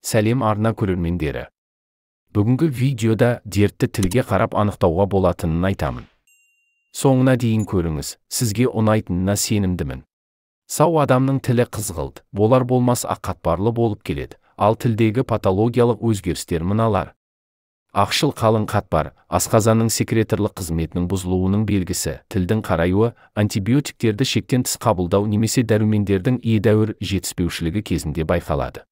Сәлем, арна көрермендері. Бүгінгі видеода дертті тілге қарап анықтауға болатынын айтамын. Соңына дейін көріңіз, сізге ұнайтынына сенімдімін. Сау адамның тілі қызғылт, болар болмас ақ қатпарлы болып келеді, ал тілдегі патологиялық өзгерістер мыналар. Ақшыл қалың қатпар, асқазанның секреторлық қызметінің бұзылуының белгісі, тілдің қараюы, антибиотиктерді шектен тыс қабылдау немесе дәрумендердің едәуір жетіспеушілігі кезінде байқалады.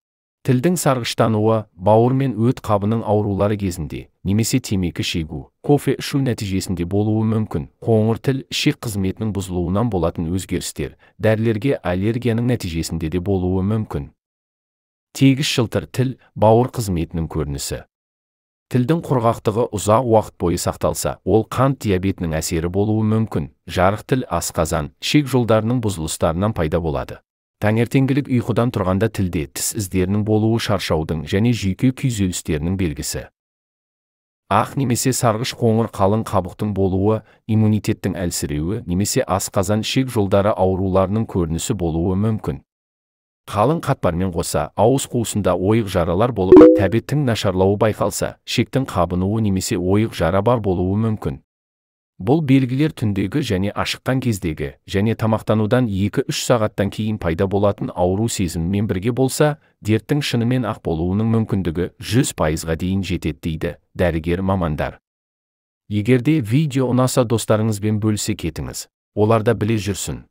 Тілдің сарғыштануы, бауыр мен өт қабының аурулары кезінде, немесе темекі шегу, кофе ішу нәтижесінде болуы мүмкін. Қоңыр тіл, ішек қызметінің бұзылуынан болатын өзгерістер, дәрілерге аллергияның нәтижесінде де болуы мүмкін. Тегіс жылтыр тіл, бауыр қызметінің көрінісі. Тілдің құрғақтығы ұзақ уақыт бойы сақталса, ол қант диабетінің әсері болуы мүмкін. Жарық тіл асқазан, ішек жолдарының бұзылыстарынан пайда болады. Таңертеңгілік ұйқыдан тұрғанда тілде тіс іздерінің болуы шаршаудың және жүйке күйзелістерінің белгісі. Ақ немесе сарғыш қоңыр қалың қабықтың болуы, иммунитеттің әлсіреуі немесе асқазан ішек жолдары ауруларының көрінісі болуы мүмкін. Қалың қатпармен қоса, ауыз қуысында ойық жаралар болып, тәбеттің нашарлауы байқалса, ішектің қабынуы немесе ойық жара бар болуы мүмкін. Бұл белгілер түндегі және ашыққан кездегі және тамақтанудан 2-3 сағаттан кейін пайда болатын ауру сезімімен бірге болса, дерттің шынымен ақ болуының мүмкіндігі 100%-ға дейін жетеді, дейді дәрігер мамандар. Егерде видео ұнаса, достарыңызбен бөлісе кетіңіз. Олар да біле жүрсін.